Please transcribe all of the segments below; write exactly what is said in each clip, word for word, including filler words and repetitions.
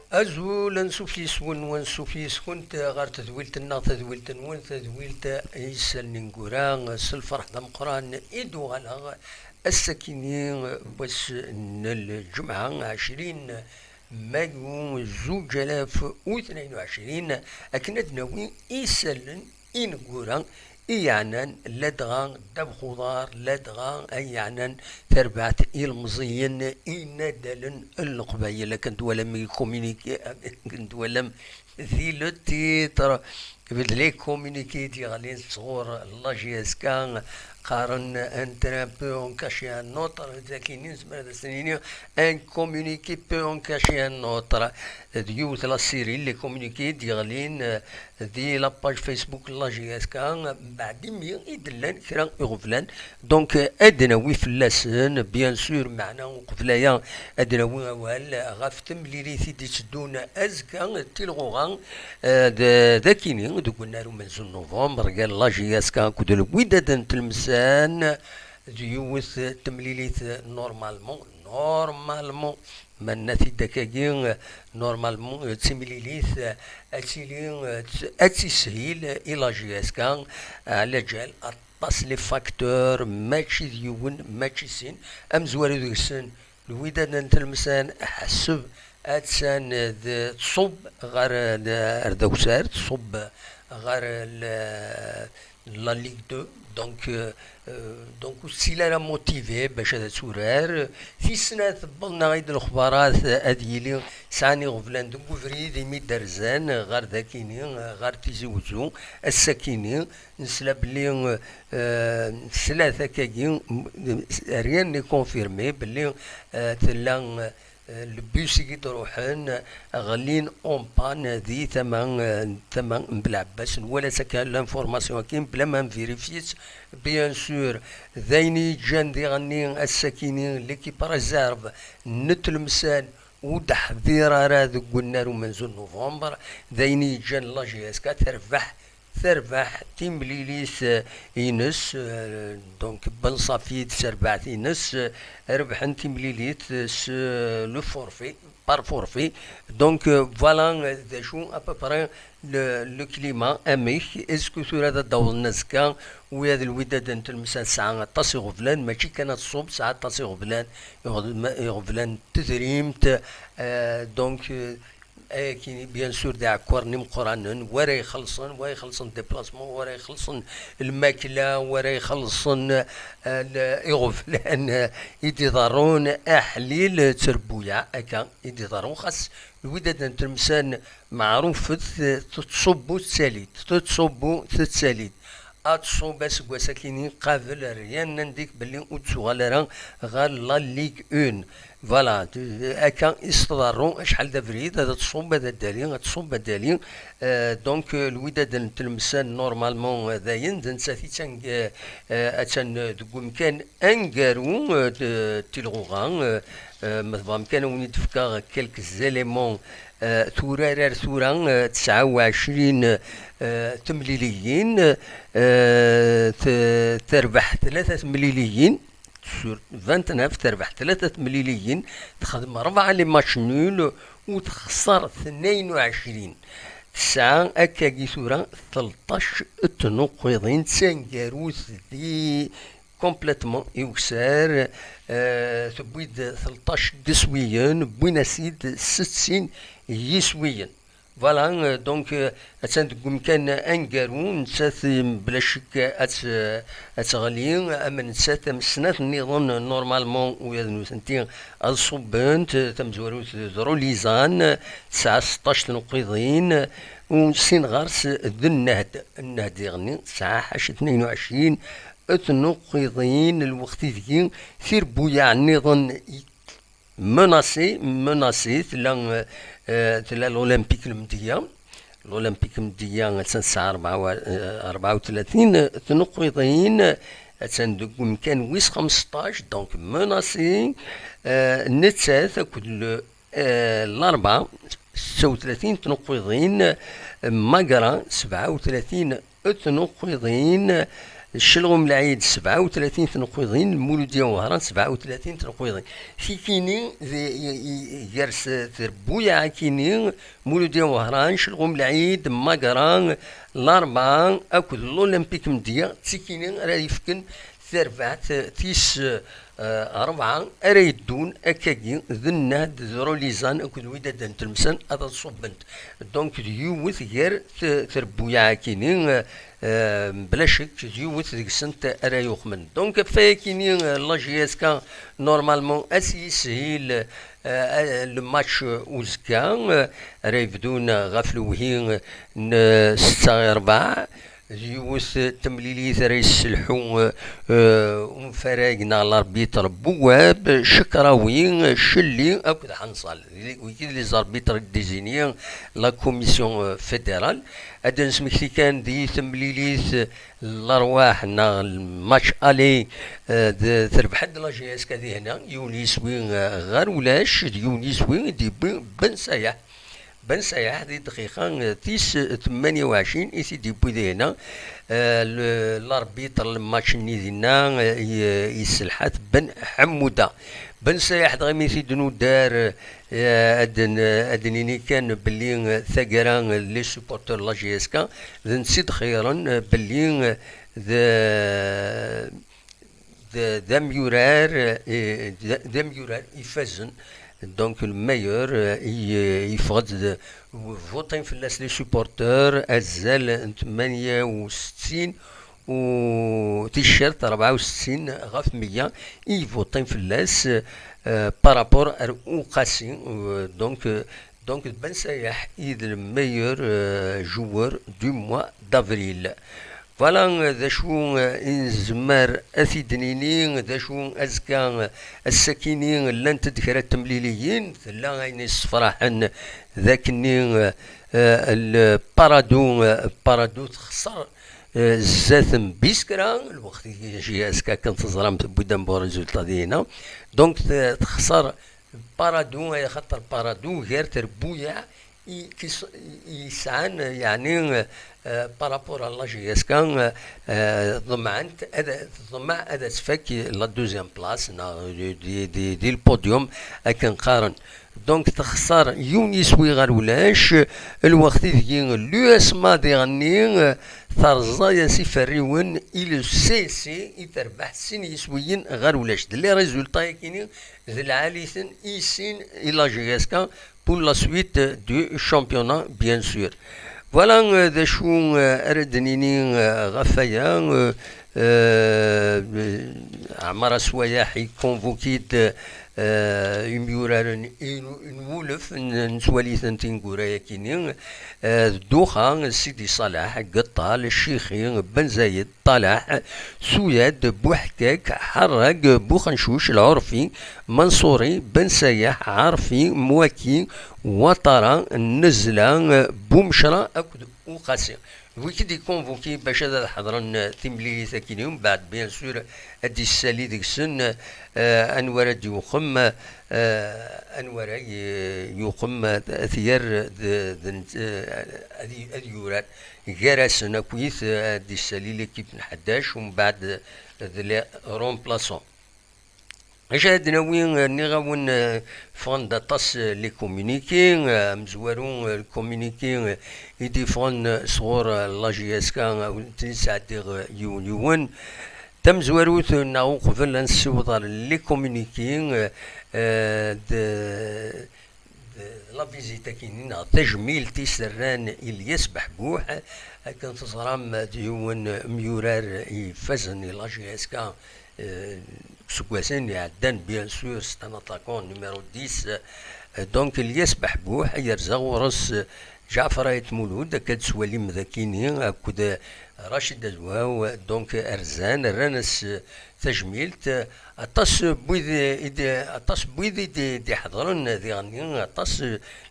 Azul, ansuf yis-wen, wansuf yis-kent ɣer tedwilt-nneɣ, tadwilt-nwen, tadwilt n yisallen ineggura. S lferḥ d ameqqran i d-uɣaleɣ ass-akini, wass n lǧemɛa, ɛecrin mayu zuǧ alaf u tnayen u ɛecrin, akken ad d-nawi isallen ineggura i yeɛnan ladɣa ddabex uḍar, ladɣa ay yeɛnan tarbaɛt ilemẓiyen, inaddalen n Leqbayel. Akken twalam i communiqué, akken twalam di le titre, les communiqués d-yeɣlin sɣur la J S K, qqaren un train peut en cacher un autre, d akini nezmer ad as-nini un communiqué peut en cacher un autre. D yiwet la série les communiqués d-yeɣlin di la page Facebook n la J S K, mbeɛd imi i d-llan kra iɣeblan. Donc, ad d-nawi fell-asen, bien sûr, meɛna uqbel aya ad d-nawi awal ɣef temlilit i d-itteddun azekka, d tilɣuɣa, eh, d, d akini, deg unnar umenzu n novembre, gar la J S K akked Lwidad n Tlemsan, d yiwet temlilit normalement, normalement, ma nenna-t-id akkagi, normalement, d timlilit, ad tili, ad tishil i la J S K, ɛlaǧal, aṭas les facteurs, mačči d yiwen, mačči sin, amezwaru deg-sen, Lwidad n Tlemsan, ḥseb, attan d, tṣubb ɣer, ar dawsar, tṣubb ɣer l-, la Ligue deux, donc, euh, euh, donc ur ttili ara motivé bac ad turar. Tis snat, wwḍen-aɣ-id lexbarat ad yili sɛan iɣeblan deg ubrid imi d-rzan ɣer dakini, ɣer Tizi Wezzu, ass-akini, nesla belli, euh, tlata akkagi, m-, rien n'est confirmé, belli, euh, tella, euh, le bus i d-ruḥen, ɣlin en panne di tama, eh, tama n Belɛebbas. Nwala-tt akka l'information-agi, bla ma nvérifier-tt, bien sûr. D ayen i yeǧǧan diɣenni ass-akini l'équipe réserve n Tlemsan ur d-teḥdir ara deg unnar umenzu n novembre. D ayen i yeǧǧan la J S K terbeḥ terbeḥ timlilit, eh, ines, eh, donc Ben Safi d terbaɛt ines, eh, rebḥen timlilit, eh, s, eh, le forfait, par forfait. Donc, eh, voilà, eh, d acu à peu près le, le climat, amek, est-ce que tura ad d-awḍen azekka, wiyaḍ Lwidad n Tlemsan tesɛa aṭas iɣeblan, mačči kan ad tṣubb, tesɛa aṭas iɣeblan, iɣeblan n tedrimt, eh, donc, eh, Ayakini, bien sûr, d iɛekkaren imeqqranen, wa ara ixellṣen, wa ixellṣen déplacement, wa ara ixellṣen lmakla, wa ara ixellṣen, eh, l-, iɣeblan, eh, i d-iḍerrun, aḥlil, eh, d trebbuyaɛ, akka i d-iḍerrun. Xas Lwidad n Tlemsan meɛrufet, eh, tettṣubbu tettali-d, tettṣubbu tettali-d. Ad tṣubb aseggas-akini qabel, ryan-ndik belli ur d-tuɣal ara ɣer la Ligue un. Voilà, d-, akka i s-tḍerru acḥal d abrid, ad tṣubb, ad d-tali, ad tṣubb, ad d-tali. Euh, donc, euh, Lwidad n Tlemsan, normalement, euh, dayen, d nettat i d tang-, euh, euh, attan, euh, deg umkan aneggaru, euh, d, d tilɣuɣa, euh, euh, ma tebɣam kan ad wen-id-fkeɣ quelques éléments, euh, turar ar tura, euh, tesɛa u ɛecrin, euh, temliliyin, euh, t-, terbeḥ tlata temliliyin, sur vingt-neuf, terbeḥ tlata temliliyin, texdem rebɛa les matchs nuls, u texṣer tnayen u ɛecrin. Tesɛa akkagi tura tleṭṭac n tnuqqiḍin, d taneggarut di complètement i ukessar, eh, tewwi-d tleṭṭac n yiswiyen, wwin-as-id settin n yiswiyen. Voilà, euh, donc, euh, attan deg umkan aneggaru, nettat, euh, bla ccek ad t-, ad teɣli, am nettat, am snat nniḍen, euh, normalement, wiyaḍ nutenti ad ṣubbent, euh, tamezwarut d Rulizan, tesɛa seṭṭac tnuqqiḍin, u sin ɣer-s d Nnehd. Nnehd diɣenni tesɛa ḥaca tnayen u ɛecrin tnuqqiḍin, lweqt ideg tirbuyaɛ nniḍen menacé, menacé, tella, euh, tella l'Olympique Lemdeyya. L'Olympique Lemdeyya attan tesɛa rebɛa u, euh, rebɛa u tlatin tnuqqiḍin, attan deg umkan wis xmesṭac, donc menacé, euh, nettat akked le, euh, Larba, setta u tlatin tnuqqiḍin, Magra, sebɛa u tlatin tnuqqiḍin, Ccelɣum Lɛid sebɛa u tlatin tneqqiḍin, Muludya Wehran sebɛa u tlatin tneqqiḍin. Tikini d- i- i- gar s- trebbuyaɛ akini, Muludya Wehran, Ccelɣum Lɛid, Magra, Larebɛa akked l'Olympique Mdya, d tikini ara yefken tarbaɛt tis eh, rebɛa ara yeddun akkagi d Nnad d Rulizan akked Wydad n Tlemsan ad ṣubbent. Donc d yiwet gar t- trebbuyaɛ akini, eh, eh, mebla ccek d yiwet deg-sent ara yuqmen. Donc ɣef wayakini, eh, la J S K normalement ad s-yishil, eh, eh, le match uzekka, eh, ara yebdun ɣef lewhi n setta i rebɛa. D yiwet n temlilit ara yesselḥu, eh, eh, umfarag neɣ l'arbitre Bouab, Chekraoui, Chelli akked Ḥanṣal. Wigi d les arbitres i d-désignent la commission, eh, fédérale. Ad d-nesmekti kan di temlilit, eh, lerwaḥ neɣ match aller, eh, d- terbeḥ-d la J S K dihna, yiwen yiswi, eh, ɣer ulac, d yiwen yiswi i d-yewwi Ben Sayaḥ. Ben Sayaḥ di dqiqa tis tmanya u ɛecrin i t-id-yewwi dihna, eh, le- l'arbitre n match-nni dinna, eh, i- yesselḥa-t Ben Ḥemmuda. Ben Sayaḥ dɣa mi t-id-nuddar, eh, ad n- ad d-nini kan belli, eh, taggara, eh, les supporters n la J S K d netta i d-xeyren, eh, belli, eh, d d- d amyurar, eh, d d amyurar ifazen, donc le meilleur, eh, i- yeffeɣ-d d votin fell-as les supporters, azal n tmanya u settin u ticcert rebɛa u settin ɣef meyya i votin fell-as, eh, par rapport ar Uqasi, eh, donc, eh, donc Ben Sayaḥ i d le meilleur, eh, joueur du mois d'avril. Voilà, eh, d acu, eh, i nezmer ad t-id-nini, d acu azekka, eh, ass-akini llant-d kra n temliliyin, tella ayen yessefraḥen d akken, eh, eh, le Paradou, eh, Paradou texṣer, eh, zdat n Biskra, lweqt i J S K akken teẓram tewwi-d am bu résultat dina. Donc te- texṣer Paradou, ay axaṭer Paradou gar trebbuyaɛ i- kis- i- yesɛan, yeɛni, eh, par rapport à la J S K, eh, ḍemɛent ad, tḍemmeɛ ad tfak la deuxième place neɣ di, di, di, di le podium akken qqaren. Donc texṣer yiwen yiswi ɣer ulac, lweqt ideg l'U S M A diɣenni, eh, terẓa-yas iferriwen i le C S C i terbeḥ sin yiswiyen ɣer ulac. D les résultats-yakini d lɛali-ten i sin i la J S K pour la suite du championnat, bien sûr. Voilà, eh, d acu, eh, ara d-nini, eh, ɣef waya, eh, eh, Ɛmar Aswayeḥ ikunvuki-d, eh, imyuraren n, n wulef n, n twaliten tineggura-yakini, eh, Duxa, Sidi Ṣaleḥ, Geṭṭal, Cixi, Ben Zayed, Ṭalaḥ, Suyad, Buḥkak, Ḥerrag, Buxencuc, Lɛurfi, Manṣuri, Ben Sayaḥ, Ɛarfi, Mwaki, Waṭara, Nnezla, Bumecra akked Uqasi. D wigi d-ikunvuki bac ad ḥeḍren timlilit-akini, mbeɛd, bien sûr, ad d-issali deg-sen, eh, anwa ara d-yuqem, eh, anwa ara y- yuqem, eh, ad t-yerr d, d, eh, ad y- ad yurar gar-asen akkit, eh, ad d-issali l'équipe n ḥdac, umbeɛd d les remplaçants. Acu ara d-nawi, eh, nniɣ-awen, eh, ffɣen-d aṭas, eh, les communiqués, eh, amezwaru, eh, le communiqué, eh, i d-iffɣen, eh, sɣur, eh, la J S K, eh, ur ten-id-sɛeddiɣ, eh, yiwen yiwen. Tamezwarut, eh, neɣ uqbel ad nessiweḍ ɣer les communiqués, eh, eh, d d la visite-akini neɣ tajmilt i s-rran i Lyes Beḥbuḥ. Akken teẓram, d yiwen n umyurar ifazen i la J S K, eh, deg iseggasen iɛeddan, bien sûr, c'est un attaquant numéro dix. Eh, donc Lyes Beḥbuḥ yerza ɣur-s, eh, Ǧaɛfer Ayt Mulud, akka d-twalim dakini, akked, eh, Racid Azwaw, donc rzan, rran-as, eh, tajmilt. Aṭas n wid i d-, aṭas n wid i d-, d-iḥeḍren diɣenni, aṭas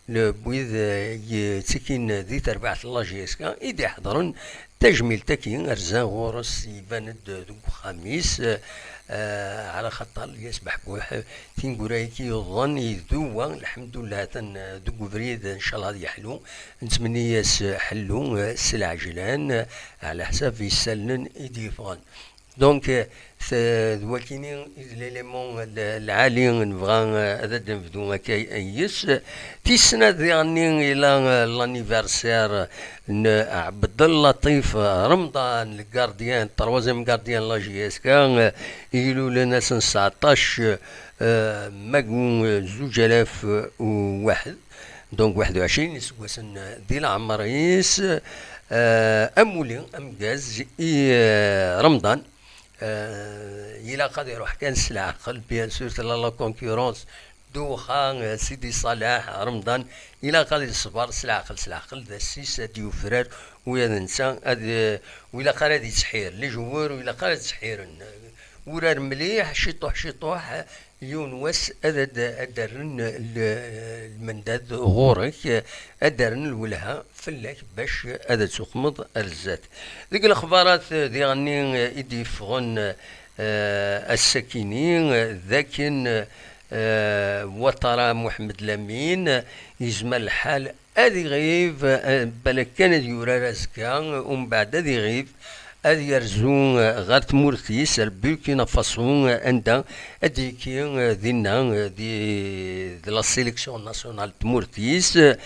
n wid, eh, yettakin di terbaɛt n la J S K i d-iḥeḍren Tajmilt-agi rzan ɣur-s, iban-d deg uxxam-is, eh, ɛla xaṭer Lyas Beḥbuḥ, tineggura-agi yuḍen, idewwa, lḥemdullah, atan, eh, deg ubrid, ncallah ad yeḥlu, nettmenni-yas ḥellu, eh, s lɛejlan, eh, ɛla ḥsab isallen i d-yeffɣen. Donc, eh, t-, d wakini i d l'élément l-, lɛali nebɣa, eh, ad d-nebdu akka yes. Tis snat diɣenni ila, eh, l'anniversaire n Ɛebdel Laṭif Remḍan, le gardien, troisième gardien n la J S K, eh, i ilulen ass n tseɛṭac, eh, magu, eh, zuǧ alaf u waḥed. Donc, waḥed u ɛecrin iseggasen, eh, di leɛmer-is, eh, amulli ameggaz i, eh, Remḍan. Eh, ilaq ad iruḥ kan s leɛqel, bien sûr, tella la concurrence, Duxa, eh, Sidi Ṣaleḥ, Remḍan, ilaq ad iṣber s leɛqel, s leɛqel, d assis ad yufrar, ula d netta, ad, eh, ur ilaq ara ad ittḥir, les joueurs ur ilaq ara ad ttḥiren. Urar mliḥ, ciṭuḥ, ciṭuḥ, yiwen wass ad, ad, ad d-rren l-, lmendad ɣur-k, ad d-rren lwelha fell-ak bac ad tuqmeḍ ar zdat. Deg lexbarat diɣenni i d-yeffɣen, eh, ass-akini, d akken, eh, Watara Muḥemmed Lamin yezmer lḥal ad iɣib, eh, balak kan ad yurar azekka, umbeɛd ad iɣib, ad yerzu, eh, ɣer tmurt-is, ar Burkina Faso, eh, anda ad d-yekki, eh, dinna, eh, di, di la sélection nationale n tmurt-is, eh,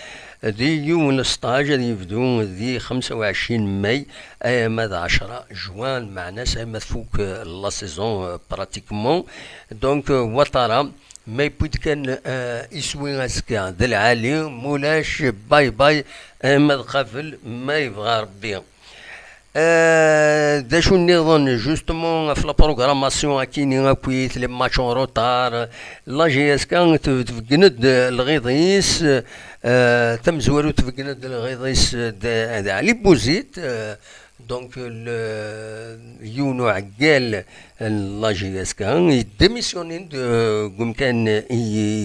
di yiwen n stage ad yebdu di xemsa u ɛecrin mai, ayama d ɛecra juin, lmeɛna-s ayama tfuk, eh, la saison, eh, pratiquement. Donc, eh, Ouattara, ma yewwi-d kan, eh, iswi azekka d lɛali, mulac, bye bye, eh, ma d qabel, ma yebɣa Rebbi. Eh, d acu nniḍen, justement, ɣef la programmation akini akkit, les matchs en retard, la J S K tb-, tbeggen-d lɣiḍ-is, eh, tamezwarut tbeggen-d lɣiḍ-is d, d Ali Bouzid, eh, Donc, le, yiwen uɛeggal n la J S K, yedémissionne-d, euh, deg umkan i, i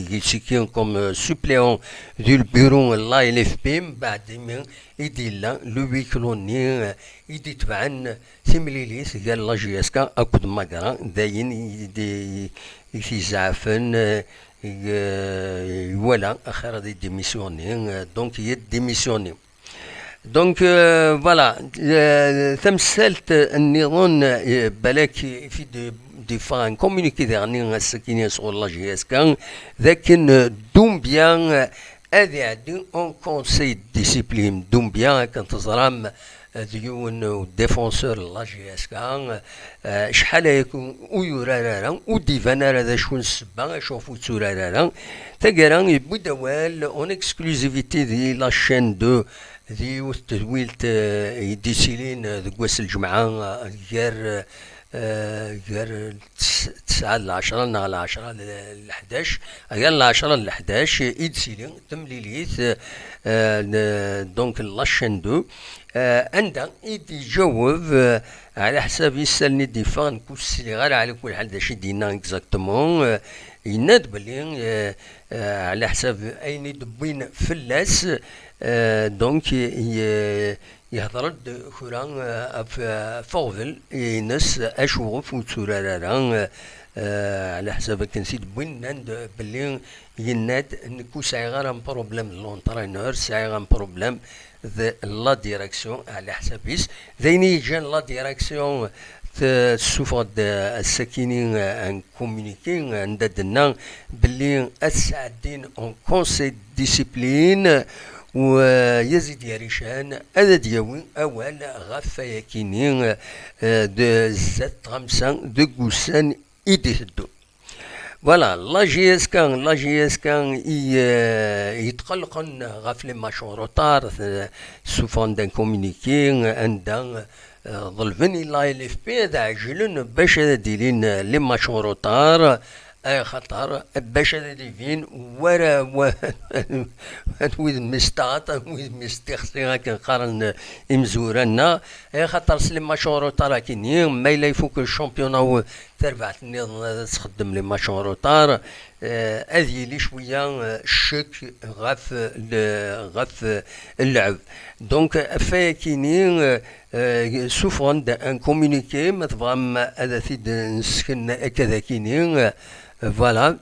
yettiki comme, euh, suppléant du bureau n la L F P, mbeɛd imi i d-yella le huis clos-nni, euh, i d-itebɛen timlilit gar la J S K akked Magra, d ayen i d-, i t-izeɛfen, euh, i, euh, iwala axir ad yedémissionne, euh, donc yedémissionne. Donc, euh, voilà, euh, tamsalt nniḍen, euh, balak i d-, d-yeffeɣ un communiqué diɣenni ass-akini sɣur la J S K, d akken, euh, Doumbia, euh, ad iɛeddi en conseil de discipline. Doumbia, akken teẓram, euh, d yiwen n défenseur n la J S K, euh, acḥal aya ur yurar ara, ur d-iban ara d acu n ssebba, acu ɣef ur yetturar ara. Taggara, yewwi-d awal en exclusivité di la chaîne deux, d yiwet n tedwilt, eh, i d-yettilin, eh, deg wass n lǧemɛa, eh, gar, eh, gar tes-, tesɛa d lɛecṛa neɣ lɛecṛa d leḥdac, gar lɛecṛa d leḥdac i d-tettili temlilit, eh, n, donc, la chaîne deux, eh, anda i d-iǧaweb, eh, ɛla ḥsab isallen i d-yeffeɣ, nekk ur sliɣ ara ɛla kul ḥal d acu i d-yenna exactement, eh, yenna-d belli, eh, eh, ɛla ḥsab ayen i d-wwin fell-as, eh, donc, ye-, yehder-d kra, eh, ɣef, eh, ɣef uɣbel-ines, acuɣef ur yetturar ara, eh, ɛla ḥsab akken s i d-wwin, nnan-d belli yenna-d, nekk ur sɛiɣ ara un problème d l'entraîneur, sɛiɣ un problème d la direction, ɛla ḥsab-is. D ayen i yeǧǧan la direction t-, tessufeɣ-d, eh, ass-akini, eh, un communiqué, eh, anda d-tenna belli ad sɛeddin en conseil de discipline, u, eh, Yazid Yarican ad d-yawi awal ɣef wayakini, eh, d zdat tɣamsa deg ussan i d-iteddun. Voilà, la J S K, la J S K i, eh, yetqellqen ɣef les matchs en retard, eh, ssufɣen-d un communiqué, eh, anda, eh, ḍelben i la L F P ad ɛejlen bac ad d-ilin, eh, les matchs en retard, axaṭer bac ad d-ibin wara wa-, wid mi s-taɣaṭ, wid mi s-tixsi, akken qqaren, eh, imezwura-nneɣ, axaṭer s les matchs en retard akini, ma yella ifuk le championnat, u-, tarbaɛt nniḍen ad txeddem les matchs en retard, euh, ad yili cwiya, euh, ccek ɣef, euh, le, ɣef, euh, lleɛb. Donc, ɣef wayakini, euh, euh, suffɣen-d un communiqué, ma tebɣam ad t-id-nesken akka d akini, euh, voilà.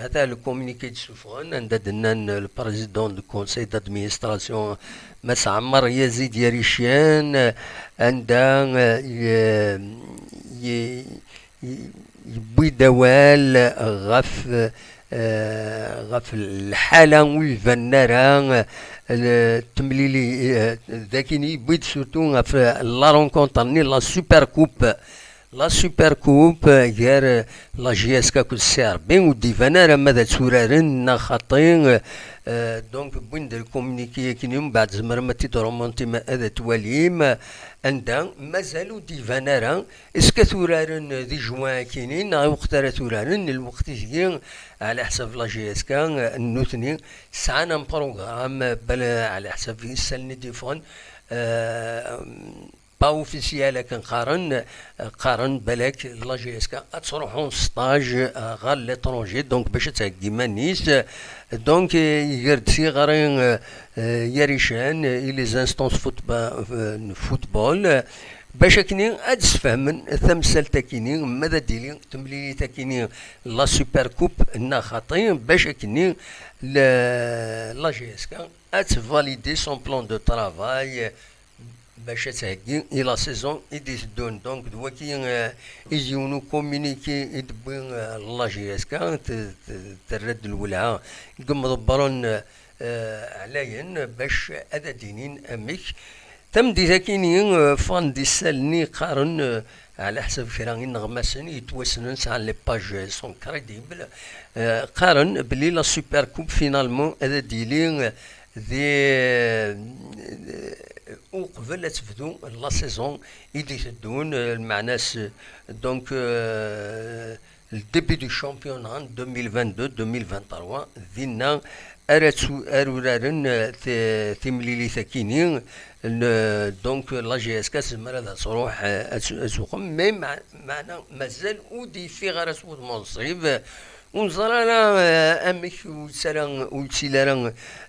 Ata le communiqué d-suffɣen, anda d-nnan le président du conseil d'administration, Mass Ɛmer Yazid Yaricen, anda, euh, y-, y-, y-, yewwi-d awal ɣef, euh, ɣef lḥala ur ibanen ara, euh, temlili, euh, d akken yewwi-d surtout ɣef la rencontre-nni, la Super Coupe. La Super Coupe, euh, gar, euh, la J S K akked C R B, ur d-iban ara ma ad tturaren neɣ xaṭi, euh, donc wwin-d le communiqué akkin, mbeɛd tzemrem ad t-id-remontim ad t-twalim, anda mazal ur d-iban ara, est-ce que ad t-uraren di juin akkin, neɣ i weqt ara t-uraren, lweqt i tigi, ɛla ḥsab la J S K, euh, nutni sɛan un programme, euh, bal-, ɛla ḥsab isallen i d-yeffɣen, euh, pas officiel akken qqaren, qqaren balak la J S K ad truḥ en stage, euh, ɣer l'étranger, donc bac ad theggi iman-is. Donc, euh, iger-d tiɣri, euh, euh, Yaricen, euh, i les instances footba-, euh, football, euh, bac akkin ad sfehmen tamsalt akkin, ma ad d-tili temlilit akkin, la Super Coupe neɣ xaṭi, bac akkin la, la J S K ad valider son plan de travail, bac ad theggi i la saison i d-iteddun. Donc, d waki, euh, i d yiwen ucommuniqué i d-tewwi, euh, la J S K, t-, t-, terra-d lwelha deg imḍebbren, euh, ɛlayen bac ad d-inin amek. Tameddit-akini, euh, ffɣen-d isallen-nni qqaren, euh, ɛla ḥsab kra ineɣmasen yettwassnen, sɛan les pages sont crédibles, euh, qqaren belli la Super Coupe finalement ad d-yili, euh, di, euh, uqbel ad tebdu la saison i d-iteddun, euh, lmeɛna-s, donc, euh, le début du championnat deux mille vingt-deux deux mille vingt-trois, dinna ara ttu-, ara uraren, euh, ti-, timlilit akini, le, donc la J S K tezmer ad truḥ, euh, ad tu-, ad tuqem, mais ma-, meɛna mazal ur d-yeffiɣ ara s wudem unṣib, ur neẓri ara, euh, amek ur yettili ara, ur yettili ara,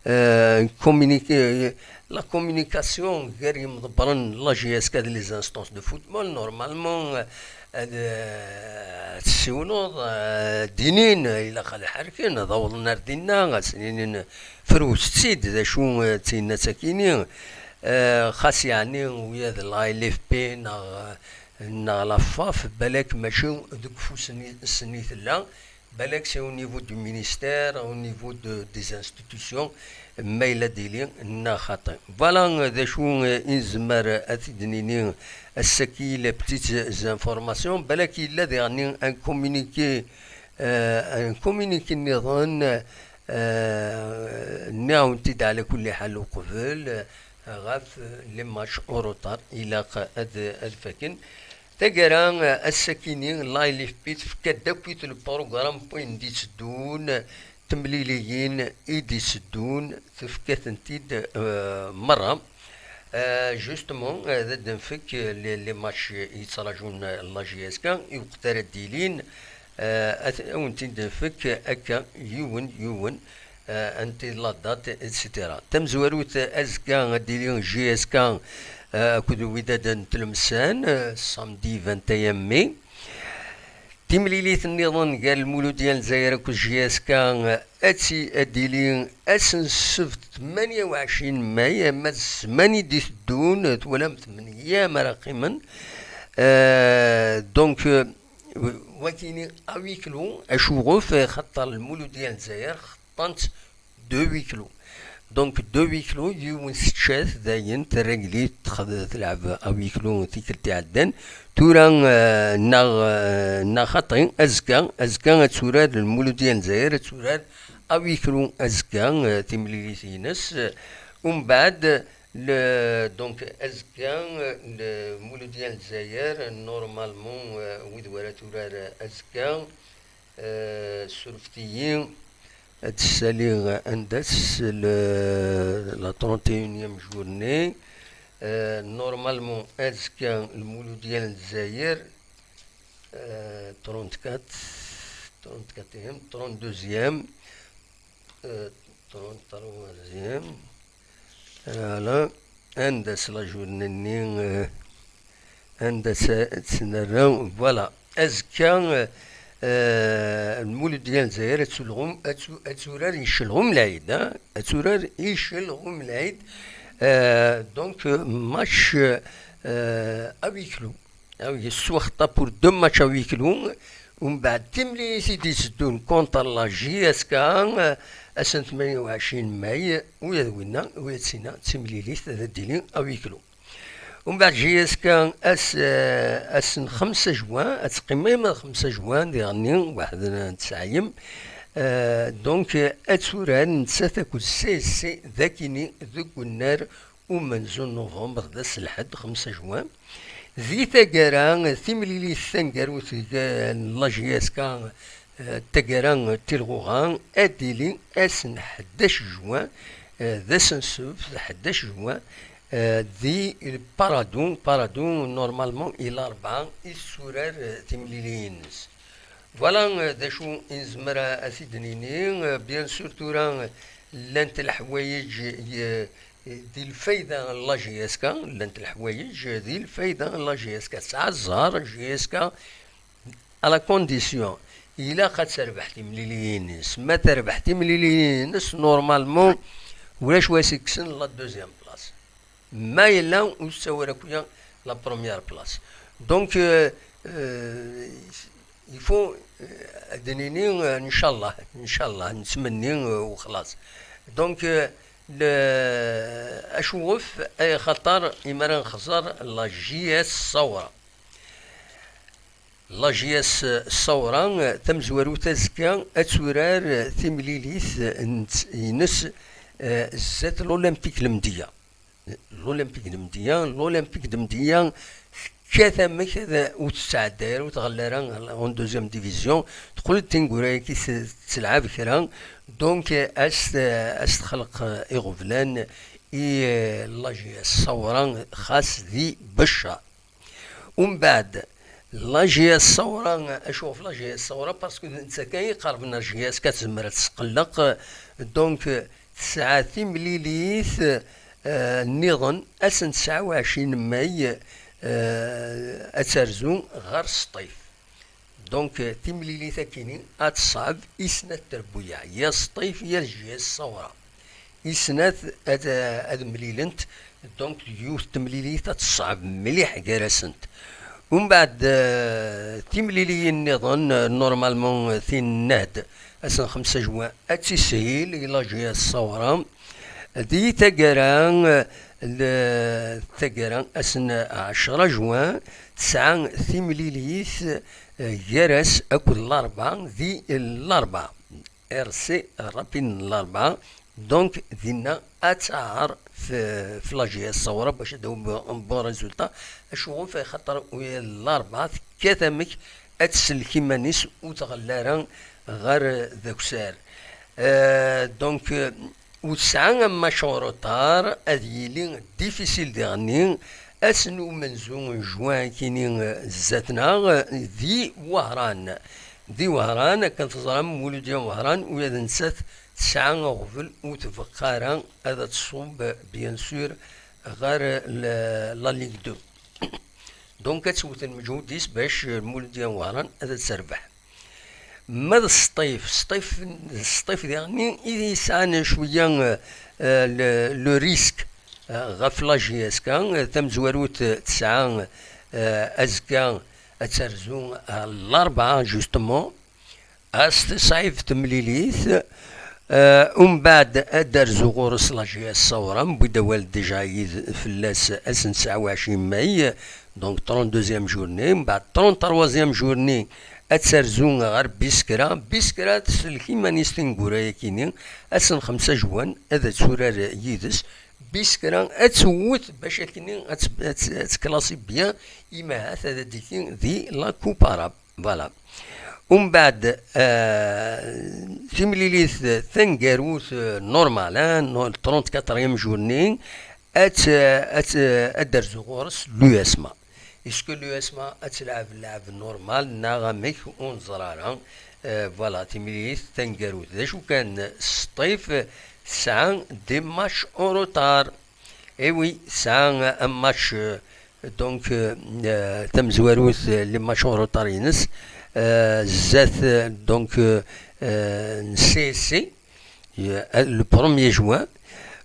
euh, communiqué, la communication gar yimḍebbren n la J S K d les instances de football, normalement, euh, ad, euh, tessiwleḍ, euh, ad d-inin, ilaq ad ḥerken, ad awḍen ar dinna, ad sen-inin, frut-tt-id, d acu, euh, d tinna d takini, euh, xas yeɛni ula d la L F P neɣ, neɣ la faf, balak mačči deg ufus-nsen i tella, balak c'est au niveau du ministère, au niveau de, des institutions, ma yella d-ili neɣ xaṭi. Voilà, euh, d acu, euh, i nezmer ad t-id-nini ass-agi, les petites informations. Balak yella diɣen un communiqué, euh, un communiqué nniḍen, euh, nniɣ-awen-t-id ɛla kulli ḥal uqbel, euh, ɣef, euh, les matchs en retard, ilaq ad, ad faken. Taggara, euh, ass-akini, la L F P tefka-d akkit le programme n wayen d-itteddun, temliliyin i d-itteddun, tefka-tent-id, euh, merra. Euh, justement, euh, ad d-nfek, euh, les, les matchs yettraǧun, euh, la J S K, i weqt ara d-ilin, euh, ad, ad wen-t-id-nfek akka, yiwen, yiwen, euh, anta la date, et cetera. Tamezwarut, euh, azekka ad d-ili J S K, euh, akked Wydad n Tlemsan, euh, samedi vingt et un mai. Timlilit nniḍen gar Lmuludya n Lezzayer akked J S K, ad ti-, ad d-tili ass n ssebt tmanya u ɛecrin mai, ama d ssmana i d-iteddun, twalam tmenya ara qqimen. Euh, donc, euh, wakini à huis clos, acuɣef, xaṭer Lmuludya n Lezzayer xeṭṭan-tt de huis clos. Donc, de huis clos, yiwen tečča-t dayen, terra-t, txed-, telɛeb à huis clos tikkelt iɛeddan. Tura, euh, neɣ, euh, neɣ xaṭi, azekka, azekka ad turar Lmuludya n Lezzayer, ad turar à huis clos azekka, euh, timlilit-ines. Umbeɛd, le, donc, azekka, euh, Lmuludya n Lezzayer, normalement, euh, wid wara turar, euh, azekka, euh, surfet-iyi, ad d-ssaliɣ anda-tt, le, la trente et unième journée. Euh, normalement, azekka Lmuludya n Lezzayer, euh, trente-quatre, trente-quatrième, trente-deuxième, euh, trente-troisième. Voilà. Anda-tt la journée-nni, euh, anda-tt, ad tt-nerra? Voilà. Azekka, euh, euh, Lmuludya n Lezzayer ad tulɣum, ad tu-, ad turar Icelɣum Lɛid, hein? Ad turar Icelɣum Lɛid. Euh, donc, euh, match, euh, à huis clos. Ah oui, s waxeṭṭa pour deux matchs à huis clos. Umbeɛd timlilit i d-itteddun contre la J S K, euh, ass n tmanya u ɛecrin mai, ula d winna, ula d tinna, d timlilit ad d-tili à huis clos. Umbeɛd J S K ass, euh, ass n xemsa juin, ad teqqim ma d xemsa juin, diɣenni waḥed n tesɛa yim. Euh, donc, euh, ad turar nettat akked C S C d akini deg unnar umenzu n novembre, d ass n lḥedd, xemsa juin. Di taggara, timlilit taneggarut deg, n la J S K, eh, taggara n Tilɣuɣa, ad d-tili ass n ḥdac juin, eh, d ass n ssebt, ḥdac juin, eh, di Paradou. Paradou, normalement, i Larebɛa i tetturar, eh, timliliyin-nnes. Voilà, eh, d acu i nezmer a, a t-id-nini. Eh, bien sûr, tura, eh, llant leḥwayeǧ, eh, di lfayda n la J S K, llant leḥwayeǧ di lfayda n la J S K. Tesɛa zzher J S K, à la condition, ilaq ad terbeḥ timliliyin-nnes. Ma terbeḥ timliliyin-nnes, normalement, ulac wa s-ikksen la deuxième place. Ma yella ur tettawi ara akk la première place. Donc, euh, euh, il faut, euh, ad d-nini, euh, ncallah, ncallah, nettmenni, euh, u xlaṣ. Donc, euh, le, acuɣef? Ay xaṭer imi ara nexẓer la J S Ṣawra. La J S Ṣawra, euh, tamezwarut azekka, ad turar, euh, timlilit, euh, n-, ines, euh, zdat l'Olympique Lemdeyya. L'Olympique de Mdiyya, l'Olympique de Mdiyya tekkat amek ad ur tesɛedday ara, ur tɣelli ara en deuxième division, teqqel-d tineggura-agi s-, tettelɛab kra, donc, euh, as-, euh, as-texleq, euh, iɣeblan i, euh, la J S Ṣawra, xas di Beccar. Umbeɛd, la J S Ṣawra, acuɣef la J S Ṣawra? Parce que d nettat kan iqerben ar J S K, tezmer ad tesqelleq. Donc, tesɛa timlilit, euh, nniḍen, ass n tesɛa u ɛecrin mai, euh, ad terzu ɣer Sṭif. Donc, euh, timlilit-akini ad teṣɛeb i snat trebbuyaɛ, ya Sṭif, ya J S Ṣawra. I snat ad, ad mlilent, donc yiwet temlilit ad teṣɛeb mliḥ gar-asent. Umbeɛd, euh, timliliyin nniḍen, euh, normalement, euh, tin n nnehd, ass n xemsa juin, ad tishil i la J S Ṣawra. Di taggara, euh, le, taggara, ass n ɛecra juin, tesɛa timlilit, euh, gar-as akked Larebɛa, di Larebɛa. R C Rapid n Larebɛa. Donc, dinna ad taɛer f-, f la J S Ṣawra bac ad d-tawi un bon résultat. Acuɣef? Axaṭer Larebɛa tekkat amek ad tsellek iman-is ur tɣelli ara ɣer d akessar. Euh, donc, euh, ur tesɛa un match en retard, ad yili difficile diɣenni. Ass n umenzu n juin akini, euh, zdat-neɣ, euh, di Wehran. Di Wehran, akken teẓram, Muludya n Wehran, ula d nettat tesɛa aɣbel ur tbeqqa ara ad tṣub, bien sûr, ɣer la, la Ligue deux. Donc, ad tewwet lmeǧhud-is bac Muludya n Wehran ad terbeḥ. Ma d Sṭif, Sṭif, Sṭif diɣenni i yesɛan cwiya, euh, euh, le, le risque, euh, ɣef la J S K, euh, tamezwarut, euh, tesɛa, euh, azekka ad terzu, euh, Larebɛa, justement. As-teṣɛib temlilit, euh, umbeɛd ad d-terzu ɣur-s la J S Ṣawra, newwi-d awal déjà yid-, fell-as ass n tesɛa u ɛecrin mai, donc trente-deuxième journée, mbeɛd trente-troisième journée ad terzu ɣer Biskra. Biskra tsellek iman-is tineggura-yakini, ass n xemsa juin ad turar yid-s. Biskra ad tewwet bac akkenni ad t-, ad t-, ad teklasi bien, imahat ad d-tiki di la Coupe Arabe. Voilà. Umbeɛd, euh, timlilit taneggarut, euh, normal, hein, no-, trente-quatrième journée, ad, ad, ad d-terzu ɣur-s l'U S M A. Est-ce que l'U S M A ad telɛeb lɛeb normal neɣ amek? Ur neẓri ara. Euh, voilà, timlilit taneggarut. D acu kan, Sṭif tesɛa des matchs en retard. Eh oui, tesɛa un match, euh, donc, euh, euh, tamezwarut, euh, les matchs en retard-ines, euh, zdat, euh, donc, euh, euh, n C S C, euh, le premier juin.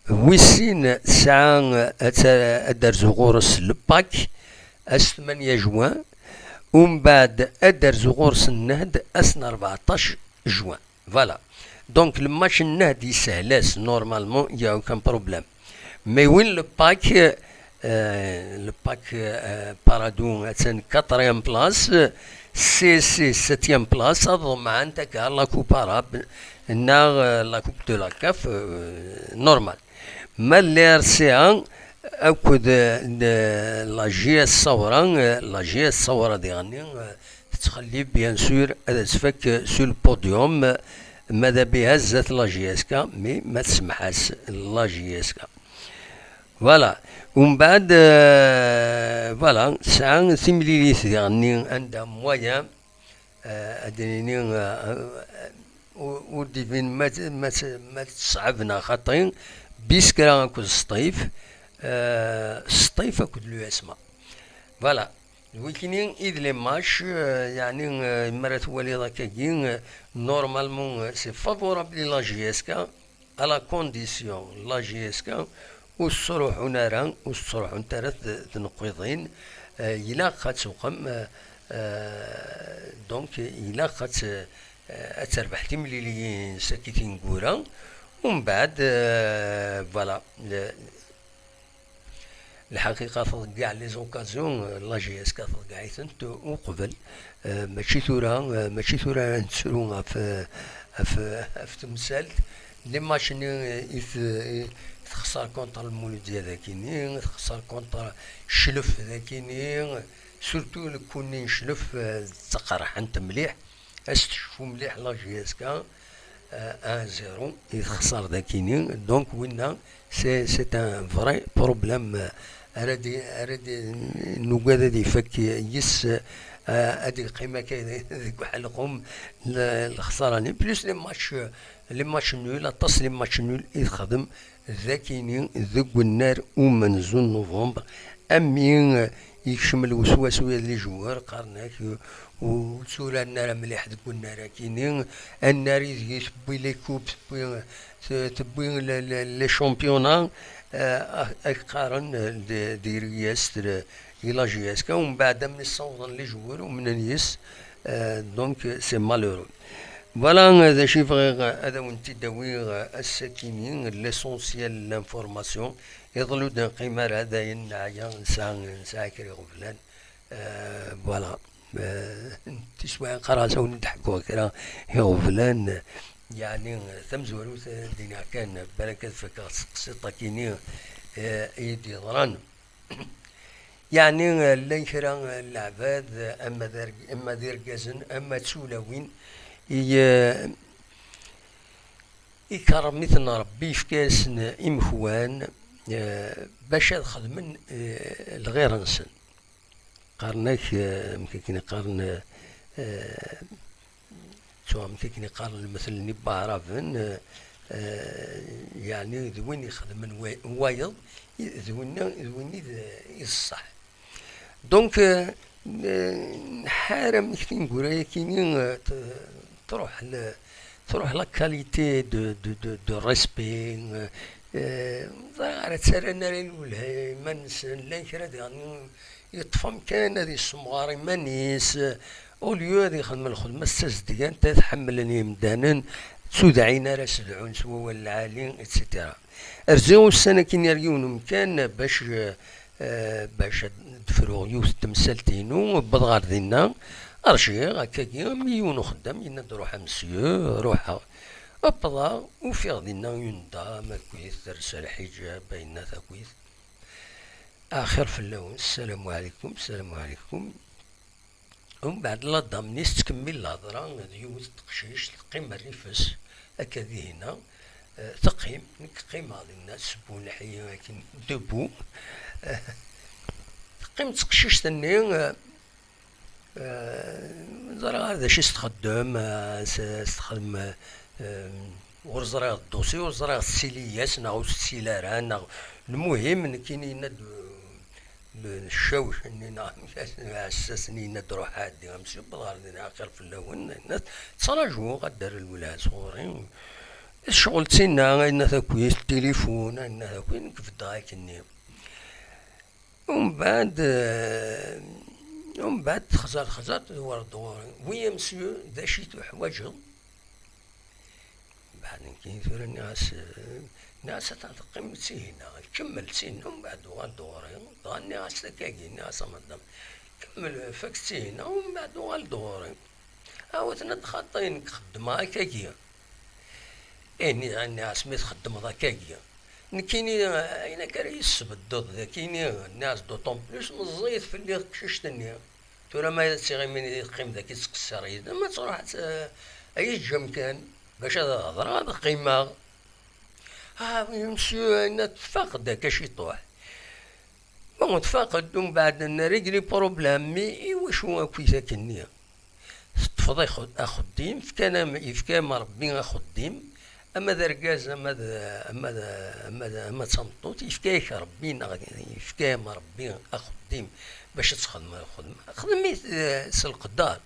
Wis sin, tesɛa, euh, ad ta-, ad d-terzu ɣur-s le pack, ass tmanya juin. Umbeɛd ad d-terzu ɣur-s nnehd, ass n rbeɛṭac juin. Voilà. Donc, le match nnehd yessehel-as, normalement, il y a aucun problème. Mais win le pack, euh, le pack, euh, Paradou, attan quatrième place, euh, C S C septième place, ad ḍemɛen takka la Coupe arabe, neɣ, euh, la Coupe de la CAF, euh, normal. Ma le R C A akked, euh, la J S Saoura, euh, la J S Saoura diɣenni, euh, tettxelli, bien sûr, ad tfak, euh, sur le podium, euh, ma d abiha zdat la J S K, mais ma tsemmeḥ-as la J S K. Voilà. Umbeɛd, euh, voilà, tesɛa timlilit diɣenni anda moyen, euh, ad d-nini, euh, euh, ur, ur d-ibin ma, ma, ma teṣɛeb neɣ xaṭi, Biskra akked Sṭif, euh, Sṭif akked l'U S M A. Voilà. D wikini i d les matchs, euh, yeɛni, euh, mi ara twaliḍ akkagi, euh, normalement, euh, c'est favorable i la J S K, à la condition la J S K ur ttruḥun ara, ur ttruḥunt ara t-, tneqqiḍin, euh, ilaq ad tuqem, euh, euh, donc ilaq ad t-, euh, ad terbeḥ timliliyin sakit ineggura, umbeɛd, euh, voilà, le, Lḥaqiqa tḍeggeɛ les occasions, euh, la J S K tḍeggeɛ-itent uqbel. Euh, mačči tura, euh, mačči tura ara nettru ɣef, euh, ɣef, euh, ɣef temsalt. Les matchs-nni, euh, i t-, i texṣer contre Lmuludya dagini, texṣer contre Cclef dagini, surtout le coup-nni n Cclef, euh, d taqerḥant mliḥ. As tecfu mliḥ la J S K, euh, un zéro i texṣer dakini. Donc winna, c'est, c'est un vrai problème, euh, ara d-, ara d-, nugad ad ifak yis, euh, ad iqqim akka deg uḥelqum l-, lexsara-nni. Plus les matchs, les matchs nuls, aṭas les matchs nuls i texdem dakini deg unnar umenzu n novembre, ami, euh, yekcem lweswas ula d les joueurs, qqaren-ak, euh, ur tturaren ara mliḥ deg unnar-akini, annar ideg tewwi les coupes, tewwi, t-, tewwi le, le, les championnats, euh, ak-, ak-qqaren, euh, d-, diri-yas, euh, i la J S K, umbeɛd am ssawḍen les joueurs, umnen yes, euh, donc, euh, c'est malheureux. Voilà, euh, d acu i bɣiɣ, euh, ad awen-t-id-awiɣ, euh, ass-akini, l'essentiel, l'information. Iḍelli ur d-neqqim ara, d ayen neɛya, nesɛa, nesɛa kra iɣeblan. Euh, voilà. Euh, tiswiɛin qqareɣ-as ad wen-d-ḥkuɣ kra iɣeblan, yeɛni, tamezwarut, euh, ad d-iniɣ kan, balak ad fakeɣ s teqsiṭ-akini, euh, i d-yeḍran. Yeɛni, euh, llan kra, euh, n leɛbad, euh, ama d arg-, ama d irgazen, ama d tulawin, i, euh, ikerrem-iten Ṛebbi, yefka-yasen imekwan, eh, bac ad xedmen, eh, lɣir-nsen. Qqaren-ak, eh, amek akken i qqaren, eh, ttuɣ amek akken i qqaren lmetl-nni n Waɛraben, eh, eh, yeɛni d win ixedmen wa-, wayeḍ, i, d winna, d win i d, i d ṣṣeḥ. Donc, euh, euh, nḥar amek tineggura-yakini, euh, t-, truḥ le, truḥ la qualité de, de, de, de respect, euh, euh, ẓriɣ ara ttarran ara lwelha iman-nsen, llan kra diɣen yeṭṭef amkan ad yessemɣar iman-is, euh, au lieu ad ixdem lxedma s tazedgant, ad ḥemmlen yemdanen, ttudɛin ara sedɛun s wawal lɛali, et cetera. Rziɣ ussan-akini ar yiwen umkan bac, euh, Eh, bac ad d-fruɣ yiwet n temsalt-inu, wwḍeɣ ɣer dinna, rjiɣ akkagi, am yiwen uxeddam, yenna-d: "Ruḥ a monsieur." Ruḥeɣ. Wwḍeɣ, ufiɣ dinna une dame akkit, telsa lḥiǧab, yenna-t akkit: "Axir fell-awen, ssalamu ɛlikum, ssalamu ɛlikum." Umbeɛd la dame-nni tettkemmil lhedra d yiwet n teqcict, teqqim rrif-s, akka dihinna, eh, teqqim, nekk qqimeɣ dinna, tesbunneḥ-iyi akken debout. Eh, teqqim teqcict-nni, eh, Eh, ẓriɣ d acu i s-txeddem, eh, s-, s-, texdem, eh, ur ẓriɣ ddusi, ur ẓriɣ tessili-yas neɣ ur tessili ara, neɣ lmuhim, nekkini yenna-d, eh, ccawc-nni neɣ amek, aɛessas-nni yenna-d, "Ruḥ ɛeddi, am yewweḍ ɣer din, axir fell-awen." Yenna-d, "Ttrajuɣ ad d-terr lwelha sɣur-i." Ccɣel d tinna, yenna-d akk-, tilifun, yenna-d akk, nekk beddeɣ akkenni. Umbeɛd, eh, umbeɛd texẓer, texẓer, twweḍ-d ɣur-i. "Oui, monsieur, d acu i tuḥwaǧeḍ?" Mbeɛd nekkini tura nniɣ-as, eh, nniɣ-as, "Atan teqqim d tinna, kemmel tinna, umbeɛd uɣal-d ɣur-i." Dɣa nniɣ-as akkagi, nniɣ-as, "A madam, kemmel, fak tinna, umbeɛd uɣal-d ɣur-i." "Awten ad xaṭi, nekk xeddmeɣ akkagi." "Eh," nniɣ-as, "mi txeddmeḍ akkagi, nekkini, eh, ayen akka ara yi-tesbeddeḍ d akini," nniɣ-as, "d'autant plus meẓẓiyet fell-i teqcict-nni. Tura ma d tiɣimin i teqqim dagi tettqeṣṣir yid-m, ad truḥ ad, eh, ad yi-teǧǧ amkan bac ad hedreɣ, ad qqimeɣ." "Ah, oui, monsieur," yenna, "tfaq-d akka ciṭuḥ." Bon, tfaq-d, umbeɛd nerregle problème, mais i wacu akkit akkenni? Teṭṭfeḍ axu-, axeddim, fkan-am, yefka-yam Rebbi axeddim, ama d argaz, ama d, ama d, ama d, ama d tameṭṭut, yefka-yak Rebbi, neɣ yefka-yam Rebbi axeddim bac ad txedmeḍ lxedma, xdem-it, eh, s leqder.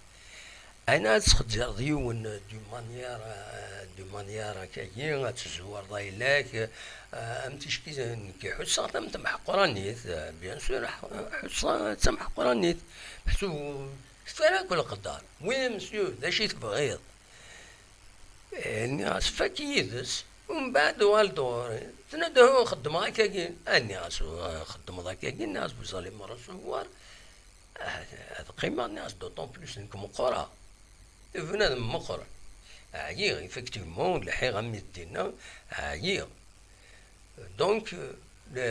Ayen ad tesxeǧreḍ yiwen, euh, d'une manière, euh, d'une manière akkagi, ad tezzureḍ ayla-k, euh, am ticki nekk ḥusseɣ tamtemḥeqranit, euh, bien sûr, ḥ-, ḥusseɣ d tamḥeqranit. Ḥsu, kfan akk leqder. "Oui, monsieur, d acu i tebɣiḍ?" Eh, nniɣ-as, "Fak yid-s, umbeɛd uɣal-d ɣur-i." Tenna-d, "Uhu, xeddmeɣ akkagi." Ah, nniɣ-as, "Uhu, xeddmeḍ akkagi?" Nniɣ-as, "Vous allez me recevoir." Ad, ad qqimeɣ, nniɣ-as, "D'autant plus nekk meqqreɣ." Bnadem meqqer. Ɛyiɣ, effectivement, lḥiɣ am mi d-inna, ɛyiɣ. Donc, le,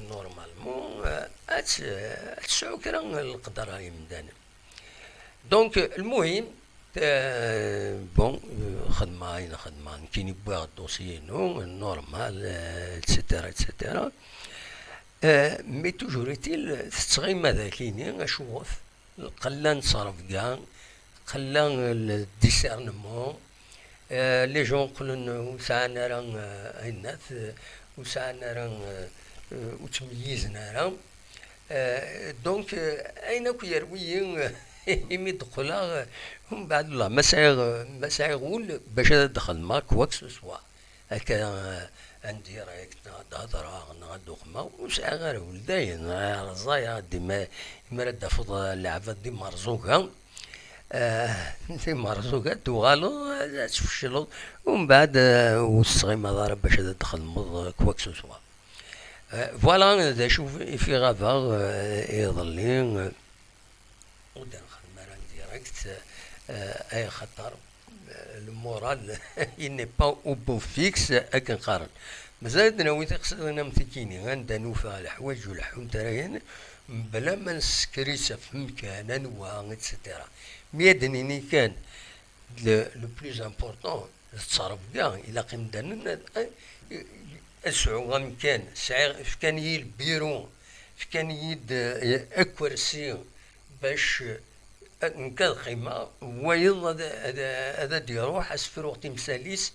normalement, euh, ad t-, ad tesɛu kra n leqder a yimdanen. Donc, lmuhim, euh, bon, euh, xedmeɣ ayen xedmeɣ, nekkini wwiɣ dossier-inu, normal, euh, et cetera, et cetera. Euh, mais toujours est-il, tettɣima dagini, acuɣef? Qella n ttrebga, qella n discernement, euh, les gens qqlen ur sɛan ara, euh, ayennat, euh, ur sɛan ara, euh, euh, ur ttmeyyizen ara. Euh, donc, euh, ayen akk yerwi-yi, imi d-qqleɣ, euh, mbeɛd, Allah, ma sɛiɣ, ma sɛiɣ ul bac ad d-xedmeɣ quoi que ce soit. Akka, eh, en direct, neɣ ad hedreɣ, neɣ ad uɣmeɣ, ur sɛiɣ ara ul, dayen, eh, rẓayeɣ, dima, imi ara d-tafeḍ, eh, leɛbad d imerẓuga, eh, d imerẓuga, ad tuɣaleḍ, eh, ad tfecleḍ, umbeɛd, eh, ur tettɣimaḍ ara bac ad d-txedmeḍ, eh, quoi que ce soit. Eh, voilà, d acu i fi ɣabeɣ, eh, iḍelli, eh, ur d-nxeddem ara en direct, eh, ay xaṭer, eh, le moral, il n'est pas au beau fixe, akken qqaren. Mazal ad d-nawi tiqsiḍin am tikini, anda nufa leḥwayeǧ ur leḥḥunt ara yan, mebla ma nessekris ɣef umkan, anwa, et cetera. Mi ad d-nini kan, le, le plus important, d ttrebga, ilaq imdanen ad, ad, ad sɛu amkan, sɛiɣ, fkan-iyi lbiru, fkan-iyi-d, eh, akersi, bac, eh, nekk ad qqimeɣ, wayeḍ ad, ad, ad, ad d-iruḥ, ad s-fruɣ timsal-is,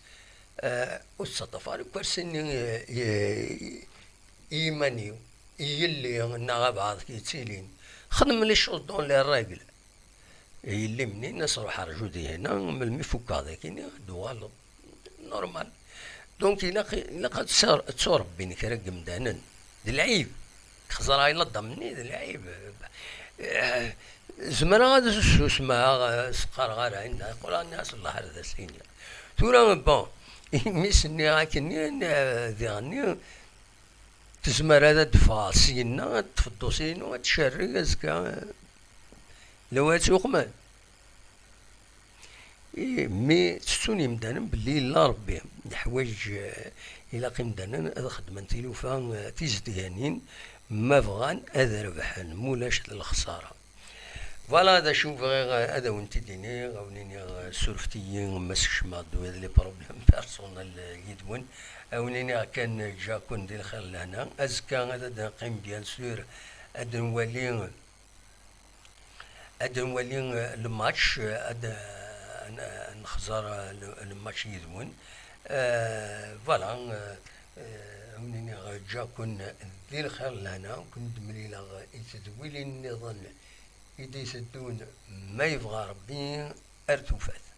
eh, ur ttaṭṭaf ara akersi-nni, eh, i, i yiman-iw, i yelli, neɣ abɛaḍ yettilin. Xdem les choses dans les règles. Yelli-m-nni, as ruḥ rǧu di hna, melmi fukkeɣ dagi, ad d-uɣaleḍ. Normal. Donc, ilaq, ilaq ad tt-, ad tturebbin kra n yemdanen. D lɛib. Xeẓra i laddam-nni, d lɛib. Eh, zemreɣ ad susmeɣ, eh, s-qqareɣ ara, inna, qqleɣ nniɣ-as, "Allah ar d as-iniɣ." Tura, bon, mi s-nniɣ akkenni, eh, diɣenni, tezmer ad d-teffeɣ syenna, ad teṭṭef ddusi-inu, ad tcerreg azekka, eh, lawa ad tt-yuqmen. Ih, mi ttettun yimdanen belli yella Rebbi, neḥwaǧ, eh, ilaq imdanen ad xedmen tilufa, eh, tizedganin, ma bɣan ad rebḥen, mulac d lexsara. Voilà d acu bɣiɣ, eh, ad awen-t-id-iniɣ, ad wen-iniɣ, eh, surfet-iyi ma skecmeɣ-d ula d les problèmes personnels, eh, yid-wen. Ad wen-iniɣ kan, eh, ǧǧiɣ-ken di lxir lehna. Azekka ad d-neqqim, bien sûr, ad nwali, eh, ad nwali, eh, le match, eh, ad, eh, n-, nexẓer, eh, le, le match yid-wen. Eh, voilà, eh, eh, ad wen-iniɣ, eh, ǧǧiɣ-ken di lxir lehna, ken-d-mlileɣ i tedwilin nniḍen i d-iteddun, ma yebɣa Rebbi, ar tufat.